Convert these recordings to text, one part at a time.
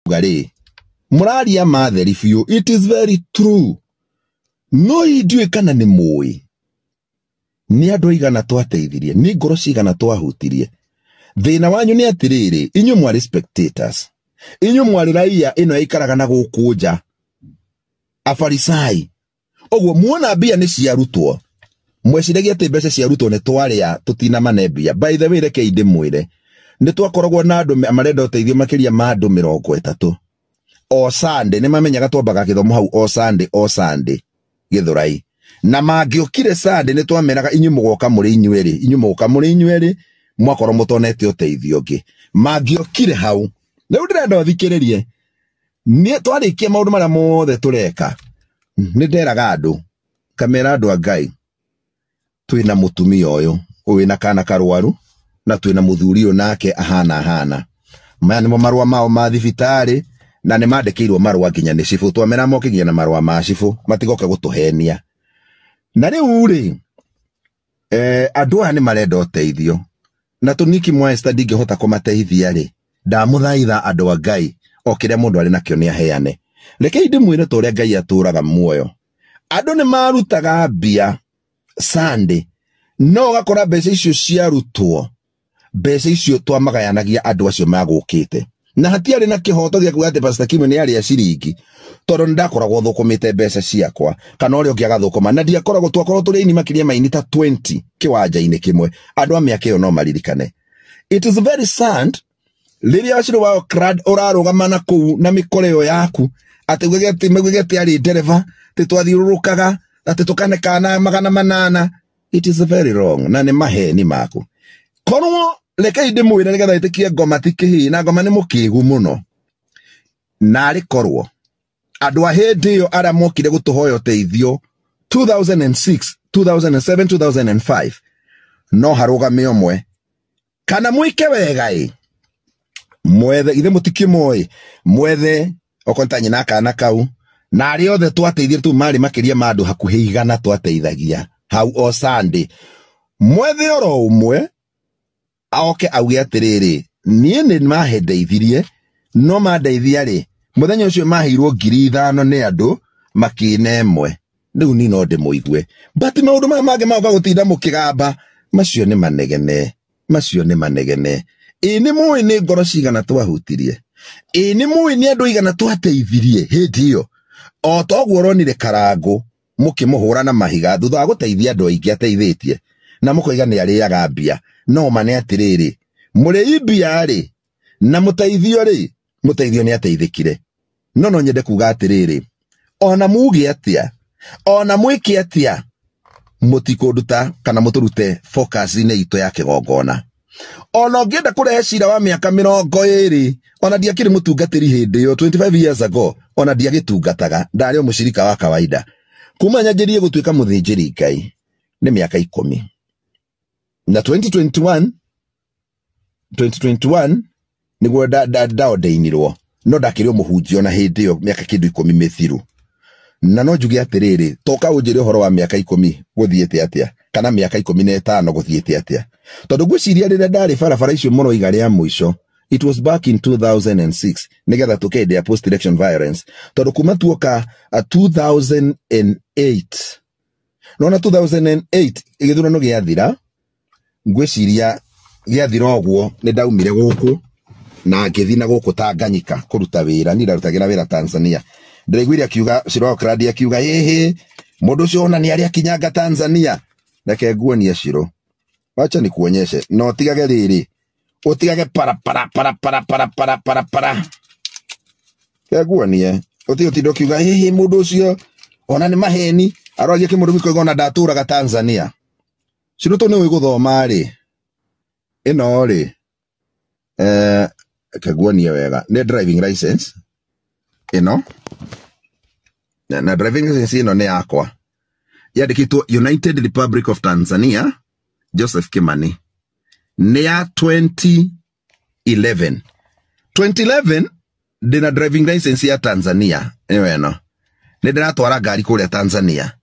Rĩ mũraria matheri biũ, it is very true. No ndiũĩ kana nĩ mũĩ nĩ andũ aigana twateithirie, nĩ ngoro cigana twahutirie. Thĩna wanyu nĩ atĩrĩrĩ, inyuĩ mwarĩ spectators, inyuĩ mwarĩ raia ĩno yaikaraga na gũkũ nja, afarisai. Ũguo muona mbia nĩ ciarutwo, mweciragia atĩ mbeca ciarutwo nĩ twarĩa tũtinamane mbia. By the way, rekei ndĩmwĩre, nĩ twakoragwo na andũ marenda ũteithio makĩria ma andũ 30 o Sunday. Nĩ mamenyaga twambaga gĩthomo hau o Sunday, o Sunday Gĩthũrai, na mangĩokire Sunday nĩ twameraga, inyuĩ mũgoka mũrĩ inyuerĩ, inyuĩ mũgoka mũrĩ inyuerĩ, mwakorwo mũtonete ũteithio ũngĩ. Mangĩokire hau. Rĩu ndĩrenda ũthikĩrĩrie, nĩ twarĩkia maũndũ marĩa mothe tũreka, nĩ nderaga andũ, kamera andũ a Ngai, twĩna mũtumia ũyũ wĩna kana karwaru, na twĩna mũthuri ũyũ nake ahana ahana. Maya nĩmo marũa mao ma thibitarĩ, na nĩ mandĩkĩirwo marũa nginya nĩ cibũ. Twamera moke nginya na marũa ma cibũ, matigoke gũtũhenia. Na rĩu rĩ, andũ aya nĩ marenda ũteithio, na tũniki mwa Esther ndingĩhota kũmateithia rĩ, ndamũthaitha andũ a Ngai, o kĩrĩa mũndũ arĩ nakĩo nĩ aheane. Rekei ndĩmwĩre ta ũrĩa Ngai atũraga muoyo, andũ nĩ marutaga mbia Sunday, no ũgakora mbeca icio ciarutwo, mbeca icio twamagayanagia andũ acio magũkĩte, na hatiarĩ na kĩhoto gĩa kuga atĩ Pastor Kimwe nĩ arĩa ciringi, tondũ nĩ ndakoragwo thũkũmĩte mbeca ciakwa kana ũrĩa ũngĩ agathũkũma, na ndiakoragwo, twakorwo tũrĩ aini makĩria ma aini ta 20 kĩwanja-inĩ kĩmwe. Andũ a mĩaka ĩyo no maririkane. It is very sad rĩrĩa Ciro wa Okrad ũrarũgama na kũu na mĩkora ĩyo yaku atĩ uge atĩ mauge atĩ arĩ ndereba, atĩ twathiũrũrũkaga, atĩ tũkanekana 800. It is very wrong, na nĩ maheni maku. Korwo rekei ndĩmwĩre nĩgetha ĩtĩkie ngoma ti kĩhii, na ngoma nĩ mũkĩgu mũno. Narĩ korwo andũ a hĩndĩ ĩyo arĩa mokire gũtũhoya ũteithio 2006, 2007, 2005, no harũgame ũmwe kana mwĩke wega ĩ, mwethe ithe mũtikĩmoĩ, mwethe okorwo nĩ ta nyina kana kau na arĩa othe twateithire tu marĩ makĩria ma andũ hakuhĩ 100 twateithagia hau o Sunday. Mwethe oro ũmwe oke auge atĩrĩrĩ, niĩ nĩ mahendeithirie, no mandeithia rĩ, mũthenya ũcio maheirwo 5,000 nĩ andũ makĩna ĩmwe. Rĩu ni no ndĩmũigue, but maũndũ maya mangĩ magoka gũtinda mũkĩgamba, macio nĩ manegene, macio nĩ manegene. Ĩ nĩ mũĩ nĩ ngoro cigana twahutirie? Ĩ nĩ mũĩ nĩ andũ igana twateithirie hĩndĩ ĩyo? O toguo ũronire Karangũ mũkĩmũhũra na mahiga thutha wa gũteithia andũ aingĩ ateithĩtie, na mũkoiga nĩ arĩaga mbia. No ma nĩ atĩrĩrĩ, mũrĩi mbia rĩ na mũteithio rĩ, mũteithio nĩ ateithĩkire. No no nyende kuga atĩrĩrĩ, ona muge atĩa, ona mwĩke atĩa, mũtikũnduta kana mũtũrute focus-inĩ itũ ya kĩgongona. Ona ũngĩenda kũrehe cira wa mĩaka 20, ona ndiakĩrĩ mũtungatĩri hĩndĩ ĩyo 25 years ago, ona ndiagĩtungataga, ndarĩ o mũcirika wa kawaida. Kuma nyanjĩrie gũtuĩka mũthĩnjĩri Ngai nĩ mĩaka 10, na 2021, 2021 nĩguo ndaordainirwo, no ndakĩrĩ o mũhunjia ona hĩndĩ ĩyo mĩaka kĩndũ 10 mĩthiru. Na no njuge atĩrĩrĩ, toka ũnjĩre ũhoro wa mĩaka 10 gũthiĩte atĩa, kana mĩaka 15 gũthiĩte atĩa, tondũ ngwĩciria rĩrĩa ndarĩ barabara icio mũroiga rĩa mũico, it was back in 2006, nĩgetha tũke hĩndĩ ya post election violence, tondũ kuma tuoka 2008, nona 2008 gĩthurano gĩathira, ngwĩciria gĩathira ũguo nĩ ndaumire gũkũ na ngĩthiĩ na gũkũ Tanganyika kũruta wĩra. Niĩ ndarutagĩra wĩra Tanzania. Ndĩraiguire akiuga Ciro wa Okradi akiuga, ĩhĩ, mũndũ ũcio ona nĩ arĩa akinyanga Tanzania. Reke nguonie Ciro, wacha nikuonyeshe, na ũtigage rĩrĩ, ũtigage para para para para para para para para. Reke nguonie, ũtige ũtinde ũkiuga ĩhĩ, mũndũ ũcio ona nĩ maheni aroragia kĩmũndũ gĩkoiga ona ndatũraga Tanzania. Ciro, tũ nĩ ũĩ gũthoma rĩ, ĩno rĩ, reke nguonie wega, nĩ driving license ĩno, na driving license ĩno nĩ yakwa, yandĩkĩtwo United Republic of Tanzania, Joseph Kimani, nĩ ya 2011. 2011 ndĩna driving license ya Tanzania ĩyo. Ĩno nĩ ndĩratwara ngari kũrĩa Tanzania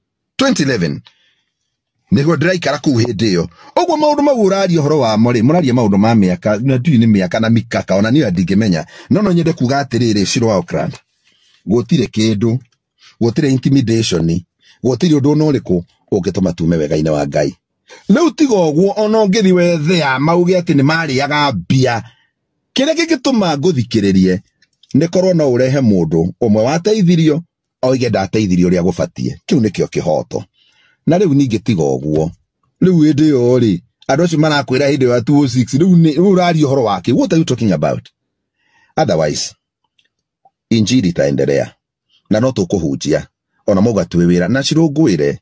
2011. Nĩguo ndĩraikara kũu hĩndĩ ĩyo. Ũguo maũndũ mau ũraria ũhoro wamo rĩ, mũraria maũndũ ma mĩaka, na ndiũĩ nĩ mĩaka na mikaka, ona niĩ ndingĩmenya. No no nyende kuga atĩrĩrĩ, Shiro wa Auckland, gũtirĩ kĩndũ, gũtirĩ intimidation, gũtirĩ ũndũ ona ũrĩkũ ũngĩtũma tume wega-inĩ wa Ngai. Rĩu tiga ũguo, ona ũngĩthiĩ wethea mauge atĩ nĩ marĩaga mbia, kĩrĩa kĩngĩtũma ngũthikĩrĩrie nĩ korwo no ũrehe mũndũ ũmwe wateithirio oige ndateithirio ũrĩa gũbatiĩ. Kĩu nĩkĩo kĩhoto. Na rĩu ningĩ tiga ũguo, rĩu hĩndĩ ĩyo rĩ, andũ acio marakwĩra hĩndĩ ĩyo ya 206, rĩu ũraria ũhoro wake. What are you talking about? Otherwise, injili itaendelea na no tũkũhunjia ona mauga twĩ wĩra. Na cirũngwĩre,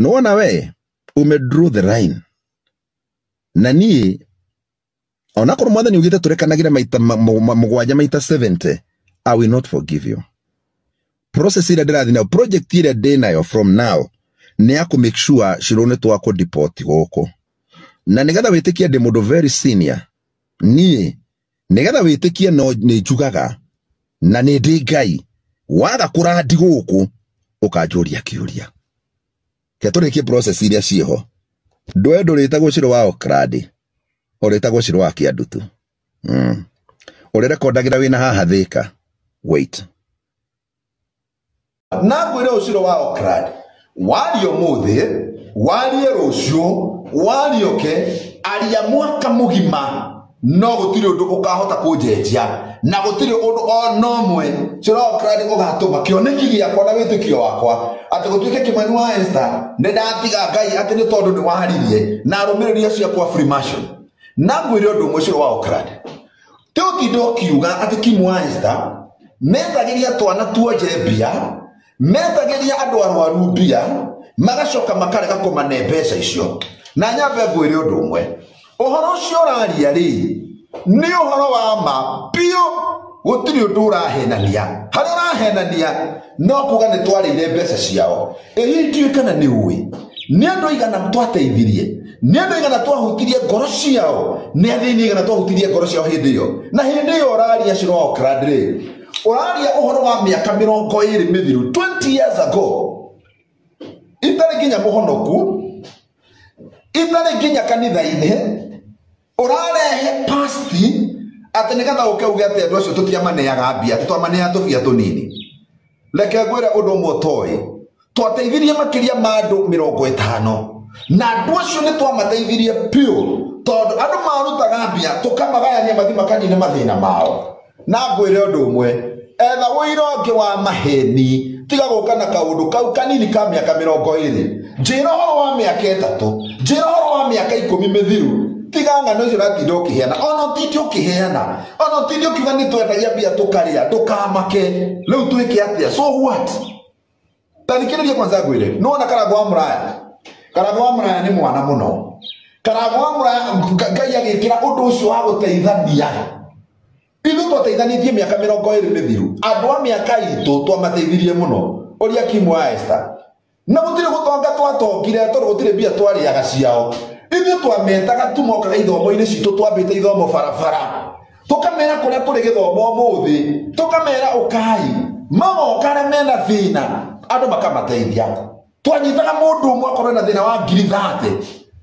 nĩwona we ume draw the line. Na niĩ onakorwo mwathani ugĩte tũrekanagĩre maita mũgwanja maita 70, I will not forgive you. Process ĩrĩa ndĩrathiĩ nayo, project ĩrĩa ndĩ nayo from now, nĩ ya kũ make sure Shiro nĩ twakũ deport gũkũ. Na nĩgetha wĩtĩkie ndĩ mũndũ very senior, niĩ nĩgetha wĩtĩkie no nĩ njugaga na nĩ ndĩ Ngai, waga kũrandi gũkũ ũkanjũria kĩũria. Ke tũrĩkie process iria ciĩho. Ndũe ndũrĩtagwo Shiro wa Auckland, ũrĩtagwo Shiro wa Kĩandutu. Ũrĩrekondagĩra wĩna haha Thĩka. Wait. Na ngwĩre ũciro wa Auckland, warie ũmũthĩ, warie rũciũ, warie ũke, aria mwaka mũgima, no gũtirĩ ũndũ ũkahota kũnjenjia, na gũtirĩ ũndũ ona ũmwe Shiro wa Auckland ũgatũma kĩoneki gĩakwa na wĩtĩkio wakwa atĩ gũtuĩke Kĩmani wa Esther nĩ ndatiga Ngai atĩ nĩ tondũ nĩ waririe na arũmĩrĩri acio akwa Freemason. Na ngwĩre ũndũ ũmwe Shiro wa Auckland, ti ũtinda ũkiuga atĩ Kim wa Esther metagĩria twana tuonje mbia, metagĩria andũ arwaru mbia, magacoka makarega kũmane mbeca icio. Na nyambe ngwĩre ũndũ ũmwe, ũhoro ũcio ũraria rĩ nĩ ũhoro wa ma biũ, gũtirĩ ũndũ ũrahenania. Harĩa ũrahenania no kuga nĩ twarĩire mbeca ciao. Ĩ hihi ndiũĩ kana nĩ ũĩ nĩ andũ aigana twateithirie, nĩ andũ aigana twahutirie ngoro ciao, nĩ athĩni aigana twahutirie ngoro ciao hĩndĩ ĩyo. Na hĩndĩ ĩyo ũraria Shiro wa Auckland rĩ, ũraria ũhoro wa mĩaka 20 mĩthiru, 20 years ago, itarĩ nginya mũhonoku, itarĩ nginya kanitha-inĩ, ũrarehe pasti atĩ nĩgetha ũke uge atĩ andũ acio tũtiamaneaga mbia, atĩ twamaneaga tũbia tũnini. Reke ngwĩre ũndũ ũmwe ũtoĩ, twateithirie makĩria ma andũ 50, na andũ acio nĩ twamateithirie biũ, tondũ andũ marutaga mbia tũkamagayania mathiĩ makanine mathĩna mao. Na ngwĩre ũndũ ũmwe, etha ũira ũngĩ wa maheni, tiga gũka na kaũndũ kau kanini ka mĩaka 20. Njĩra ũhoro wa mĩaka 3, njĩra ũhoro wa mĩaka 10 mĩthiru, tiga ng'ano icio ũratinda ũkĩheana. Ona ũtinde ũkĩheana, ona ũtinde ũkiuga nĩ twendagia mbia tũkarĩa, ndũkamake. Rĩu twĩke atĩa? So what? Ta thikĩrĩria kwanza ngwĩre, nĩwona Karangũ wa Mũraya? Karangũ wa Mũraya nĩ mwana mũno. Karangũ wa Mũraya, Ngai agĩkĩra ũndũ ũcio wa gũteithania. Ithuĩ twateithanĩtie mĩaka 20 mĩthiru, andũ a mĩaka itũ twamateithirie mũno. Ũria Kim wa Esther. Na gũtirĩ gũtonga twatongire tondũ gũtirĩ mbia twarĩaga ciao. Ithuĩ twametaga tu mokaga ithomo-inĩ citũ, twambĩte ithomo barabara, tũkamera kũrĩa kũrĩ gĩthomo ũmũthĩ, tũkamera ũkai, magoka arĩa mena thĩna, andũ makamateithia. Twanyitaga mũndũ ũmwe akorwo ena thĩna wa ngiri 30,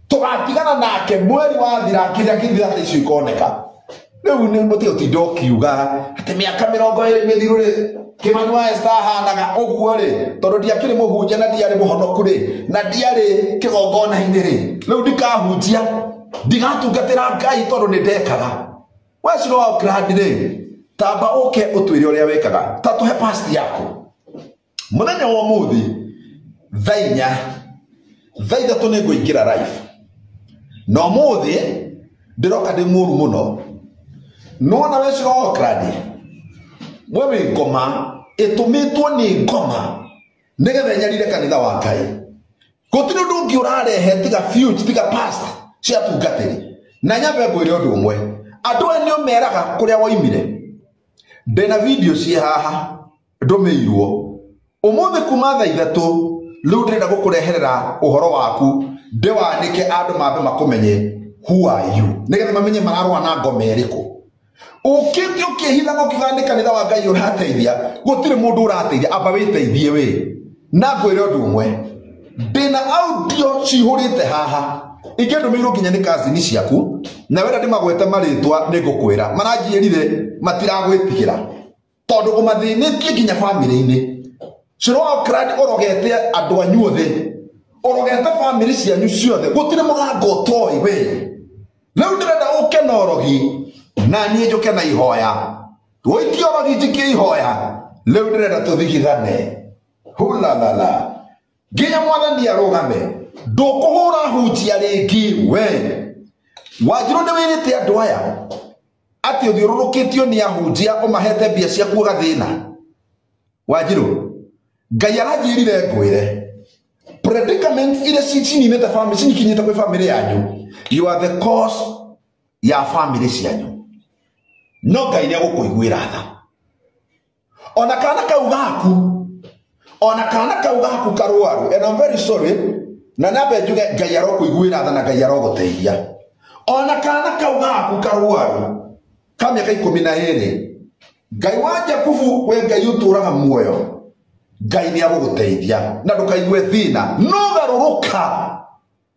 tũgatigana nake mweri wathira nginya ngiri 30 icio ikoneka. Rĩu nĩ mũtige ũtinda ũkiuga atĩ mĩaka 20 mĩthiru rĩ, Kĩmani wa Esther ahanaga ũguo rĩ, tondũ ndiakĩrĩ mũhunjia na ndiarĩ mũhonoku rĩ, na ndiarĩ kĩgongona-inĩ rĩ, rĩu ndikahunjia, ndigatungatĩra Ngai tondũ nĩ ndekaga. We Shiro wa Auckland rĩ, tamba ũke ũtwĩre ũrĩa wĩkaga, ta tũhe past yaku. Mũthenya wa ũmũthĩ thaa inya, thaa ithatũ nĩ ngũingĩra live. Na ũmũthĩ ndĩroka ndĩ mũru mũno. Nĩwona we Shiro wa Auckland, we wĩ ngoma ĩtũmĩtwo nĩ ngoma nĩgetha ĩnyarire kanitha wa Ngai. Gũtirĩ ũndũ ũngĩ ũrarehe tiga future, tiga past cia tungatĩri. Na nyambe ngwĩre ũndũ ũmwe, andũ aya nĩo meraga kũrĩa woimire. Ndĩna video ciĩ haha ndũmĩirwo ũmũthĩ kuma thaa ithatũ. Rĩu ndĩrenda gũkũreherera ũhoro waku, ndĩwanĩke andũ mambe makũmenye who are you, nĩgetha mamenye mararũa na ngoma ĩrĩkũ. Ũkĩte ũkĩhithaga ũkiuga nĩ kanitha wa Ngai ũrateithia, gũtirĩ mũndũ ũrateithia, amba wĩteithie we. Na ngwĩre ũndũ ũmwe, Ndĩna audio cihũrĩte haha ingĩndũmĩirwo nginya nĩ kazini ciaku na wenda ndĩmagwete marĩtwa nĩngũkwĩra maranjĩrire matiragwĩtigĩra tondũ ũmathĩnĩtie nginya bamĩrĩ-inĩ. Cũrũ wa Auckland ũrogete andũ anyu othe, ũrogete bamĩrĩ cianyu ciothe, gũtirĩ mũrango ũtoĩ we. Rĩu ndĩrenda ũke na ũrogi na niĩ njũke na ihoya, wũikie ũrogi njikie ihoya. Rĩu ndĩrenda tũthigithane hulalala nginya mwathani arũgame. Ndũkũhũra hunjia rĩngĩ we. Wanjirũ nĩ wĩrĩte andũ aya atĩ ũthiũrũrũkĩtio nĩ ahunjia ũmahete mbia ciaku ũgathĩna. Wanjirũ, Ngai aranjĩrire ngwĩre predicaments iria cininĩte family, cinikinyĩte kwĩ family yanyu, you are the cause ya family cianyu. No Ngai nĩ agũkũiguĩra tha. Ona kana kau gaku, ona kana kau gaku karwaru, and I'm very sorry, na nambe njuge Ngai arokũiguĩra tha na Ngai arogũteithia. Ona kana kau gaku karwaru ka mĩaka 12, Ngai wa Jakubu we Ngai ũtũraga muoyo, Ngai nĩ agũgũteithia na ndũkaigue thĩna. No garũrũka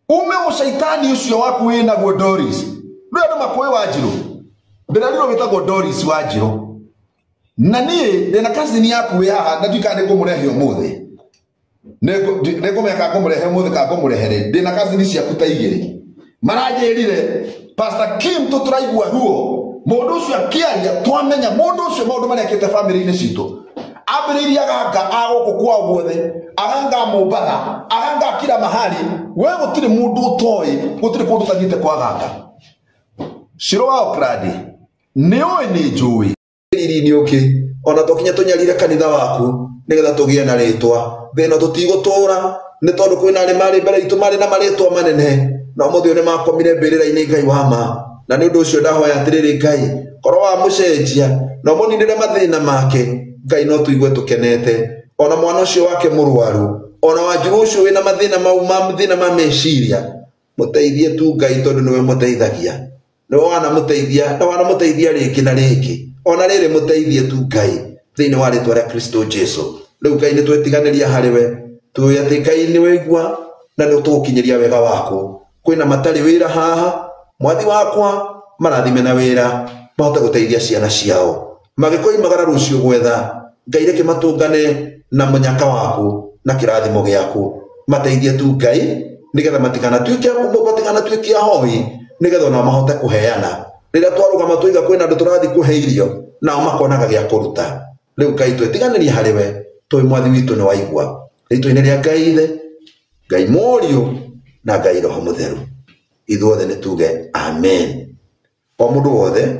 ume ũcaitani ũcio waku wĩnaguo Doris. Rĩu andũ makũĩ Wanjirũ, ndĩrerirwo wĩtagwo Doris Wanjirũ, na niĩ ndĩna cousin yaku wĩ haha na ndiũĩ kana nĩngũmũrehe ũmũthĩ. Nĩngũmenya kana ngũmũrehe ũmũthĩ kana ngũmũrehe rĩ. Ndĩna cousin ciaku ta igĩrĩ maranjĩrire Pastor Kim tũtũraigua ruo mũndũ ũcio akĩaria, twamenya mũndũ ũcio maũndũ marĩa ekĩte family-inĩ citũ. Ambĩrĩirie aganga a gũkũ kwao guothe, aganga a Mombatha, aganga a kila mahali. We gũtirĩ mũndũ ũtoĩ, gũtirĩ kũndũ ũtathiĩte kwa aganga. Cũrũ wa Auckland nĩ ũĩ nĩ njũĩ riri-inĩ ũkĩ, ona tũkinya tũnyarire kanitha waku nĩgetha tũgĩe na rĩtwa. Thĩna tũtigũtũra nĩ tondũ kwĩna arĩa marĩ mbere itũ marĩ na marĩtwa manene, na ũmũthĩ ũyũ nĩ makomire mbĩrĩra-inĩ Ngai wa ma. Na nĩ ũndũ ũcio ndahoya atĩrĩrĩ Ngai, korwo wamũcenjia na ũmũninĩre mathĩna make, Ngai no tũigue tũkenete. Ona mwana ũcio wake mũrwaru, ona Wanjirũ ũcio wĩna mathĩna mau ma mathĩna ma meciria, mũteithie tu Ngai tondũ nĩwe mũteithagia. Nĩwe wanamũteithia na wanamũteithia rĩngĩ na rĩngĩ. Ona rĩrĩ mũteithie tu Ngai thĩinĩ wa rĩtwa rĩa Kristo Jesu. Rĩu Ngai nĩ twetiganĩria harĩ we, tũĩ atĩ Ngai nĩ waigua na nĩ ũtũgũkinyĩria wega waku. Kwĩna matarĩ wĩra haha, mwathi wakwa marathime na wĩra mahote gũteithia ciana ciao. Magĩkoimagara rũciũ gwetha, Ngai reke matũngane na mũnyaka waku na kĩrathimo gĩaku. Mateithie tu Ngai nĩgetha matikanatuĩke ahoi, nĩgetha onao mahote kũheana. Rĩrĩa twarũgama tũiga kwĩna andũ tũrathiĩ kũhe irio, nao makonaga gĩa kũruta. Rĩu Ngai twetiganĩrie harĩ we, tũĩ mwathi witũ nĩ waigua. Rĩtwa-inĩ rĩa Ngai Ithe, Ngai Mũriũ na Ngai Roho Mũtheru, ithuothe nĩ tuge amen. O mũndũ wothe,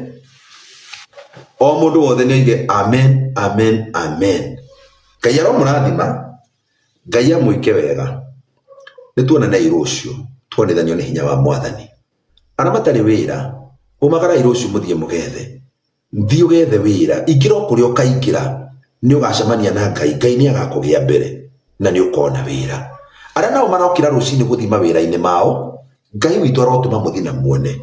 o mũndũ wothe nĩ oige amen, amen, amen. Ngai aromũrathima, Ngai amwĩke wega. Nĩ tuonanei rũciũ, tuonithanio nĩ hinya wa mwathani. Arĩa matarĩ wĩra, umagarai rũciũ mũthiĩ mũgethe. Thiĩ ũgethe wĩra, ingĩra o kũrĩa ũkaingĩra, nĩ ũgacemania na Ngai, Ngai nĩ agakũgĩa mbere na nĩ ũkona wĩra. Arĩa nao marokĩra rũcinĩ gũthiĩ mawĩra-inĩ mao, Ngai witũ arotũma mũthiĩ na muone.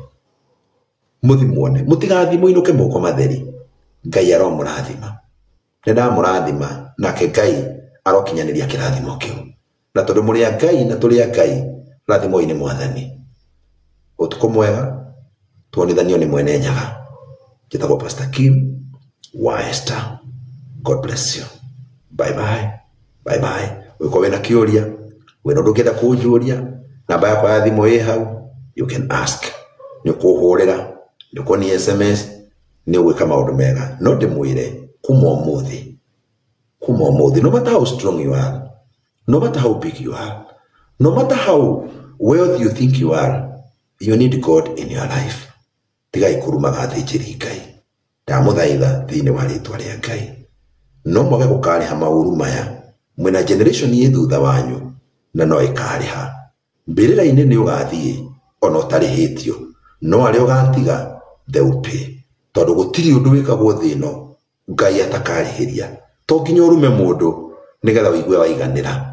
Mũthiĩ muone, mũtigathiĩ mũinũke moko matheri. Ngai aromũrathima. Nĩ ndamũrathima, nake Ngai arokinyanĩria kĩrathimo kĩu. Na tondũ mũrĩ a Ngai na tũrĩ a Ngai, rathimoi nĩ mwathani. Ũtukũ mwega, tuonithanio nĩ mwene Nyaga. Njĩtagwo Pastor Kim wa Esther. God bless you. Bye bye. Bye bye. Ũngĩkorwo wĩna kĩũria, wĩna ũndũ ũngĩenda kũnjũria, namba yakwa ya thimũ ĩ hau, you can ask. Nĩ ũkũhũrĩra, nĩ ũkuonia SMS, nĩ ũgwĩka maũndũ mega. No ndĩmwĩre kuma ũmũthĩ, kuma ũmũthĩ, no matter how strong you are, no matter how big you are, no matter how wealthy you think you are, you need God in your life. Tigai kũrumaga athĩnjĩri Ngai. Ndamũthaitha thĩinĩ wa rĩtwa rĩa Ngai. No mwage gũkarĩha maũru maya, mwĩna generation ĩ thutha wanyu na no ĩkarĩha. Mbĩrĩra-inĩ nĩ ũgathiĩ ona ũtarĩhĩtio, no arĩa ũgatiga they will pay. Tondũ gũtirĩ ũndũ wĩkagwo thĩ ĩno Ngai atakarĩhĩria. To nginya ũrume mũndũ nĩgetha ũigue waiganĩra.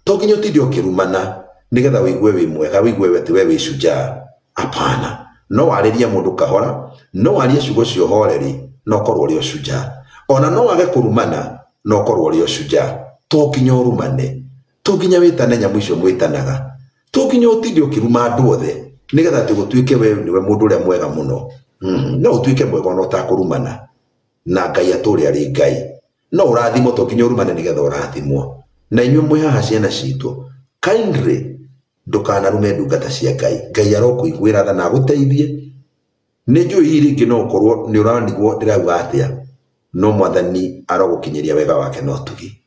To nginya ũtinde ũkĩrumana nĩgetha ũigue wĩ mwega, ũigue atĩ we wĩ shujaa. Hapana. No warĩrie mũndũ kahora, no warie ciugo cia ũhoreri, no ũkorwo ũrĩ o shujaa. Ona no wage kũrumana, no ũkorwo ũrĩ o shujaa. To nginya ũrumane. To nginya wĩtane nyamũ icio mwĩtanaga, to nginya ũtinde ũkĩruma andũ othe nĩgetha atĩ gũtuĩke we nĩwe mũndũ ũrĩa mwega mũno. No ũtuĩke mwega ona ũtakũrumana, na Ngai atũre arĩ Ngai. No ũrathimwo, to nginya ũrumane nĩgetha ũrathimwo. Na inyuĩ mwĩ haha ciana citũ, kindly ndũkanarume ndungata cia Ngai. Ngai arokũiguĩra tha na agũteithie. Nĩ njũĩ hihi rĩngĩ no ũkorwo nĩ ũranigwo ndĩrauga atĩa, no Mwathani arogũkinyĩria wega wake na ũtugi.